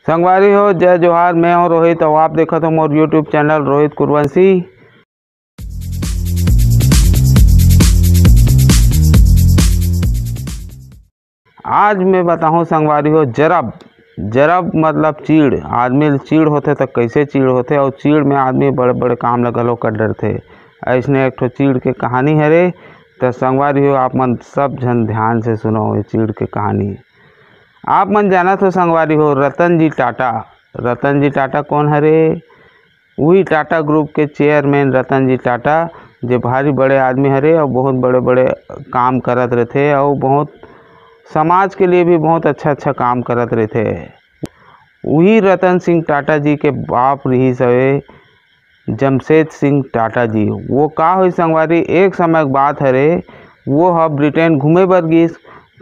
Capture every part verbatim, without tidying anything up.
संगवारी हो, जय जोहार, मैं हूं रोहित और आप देखत हो मोर YouTube चैनल रोहित कुरवंशी। आज मैं बताहूँ संगवारी हो, जरब, जरब मतलब चीड़। आदमी ल चीड़ होथे त कइसे चीड़ होथे, अउ चीड़ में आदमी बड़े-बड़े काम ल घलो कर डरथे। अइसने एक ठो चीड़ के कहानी हरे, त संगवारी हो, आप मन सब झन ध्यान से सुनव ये चीड़ के कहानी। आप मन जानत हो संगवारी हो, रतन जी टाटा, रतन जी टाटा कौन हरे? उही टाटा ग्रुप के चेयरमैन रतन जी टाटा, जे भारी बड़े आदमी हरे अउ बहुत बड़े-बड़े काम करत रहिथे अउ बहुत समाज के लिए भी बहुत अच्छा-अच्छा काम करत रहिथे। उही रतन सिंह टाटा जी के बाप रिहिस हवे जमशेद सिंह टाटा जी। वो का होइस संगवारी, एक समय के बात हरे, वो ह ब्रिटेन घूमे बर गिस।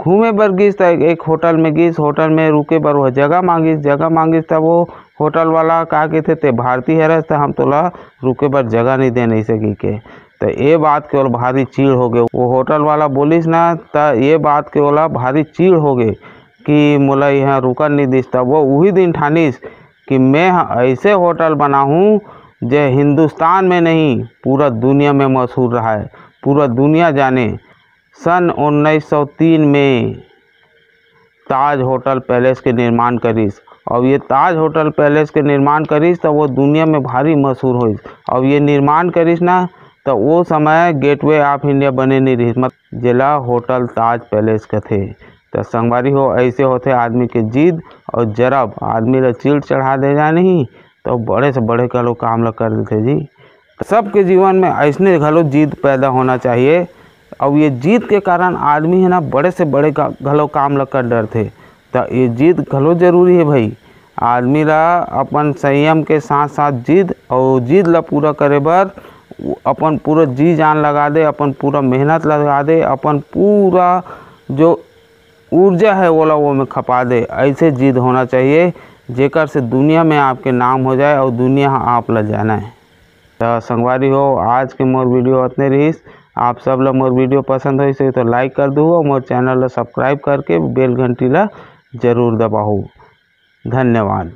घूमे बर गिस त एक होटल में गिस, होटल में रुके बर वो जगह मांगिस, जगह मांगिस त वो होटल वाला का कहिथे, "ते भारतीय हरस त हम तोला रुके बर जगह नहीं देन," अइसे कहिके। त ए बात के ओला भारी चीड़ हो गे। वो होटल वाला बोलिस ना, त ए बात के ओला भारी चीड़ हो गे कि मोला इहाँ रुकन नहीं दिस। त वो उही दिन ठानिस कि मैं ह अइसे होटल बनाहूँ जे हिंदुस्तान में नहीं, पूरा दुनिया में मशहूर रहय, पूरा दुनिया जाने। सन उन्नीस सौ तीन में ताज होटल पैलेस के निर्माण करिस। अब ये ताज होटल पैलेस के निर्माण करिस त वो दुनिया में भारी मशहूर होइस। अब ये निर्माण करिस ना, त वो समय गेटवे ऑफ इंडिया बने नहीं रहिस, मत जेला होटल ताज पैलेस कथे। त संगवारी हो, अइसे होथे आदमी के जिद अउ जरब। आदमी ल चीड़ चढ़ा दे जाए नहीं, त बड़े से बड़े घलो काम ल कर देथे जी। सबके जीवन में अइसने घलो जिद पैदा होना चाहिए, अउ ये जिद के कारण आदमी है ना, बड़े से बड़े का-, घलो काम ल कर डरथे। त ये जिद घलो जरूरी है भाई। आदमी ला अपन संयम के साथ साथ जिद, अउ जिद ला पूरा करे बर उ अपन पूरा जी जान लगा दे, अपन पूरा मेहनत लगा दे, अपन पूरा जो ऊर्जा है, ओला वो में खपा दे। अइसे जिद होना चाहिए, जेकर से दुनिया में आपके नाम हो जाए अउ दुनिया ह आप ला जानय। त संगवारी हो, आज के मोर वीडियो अतने रहिस। आप सब ला मोर वीडियो पसंद होइस हे तो like कर दू अउ मोर चैनल ला subscribe करके बेल घंटी ला जरूर दबाहू। धन्यवाद।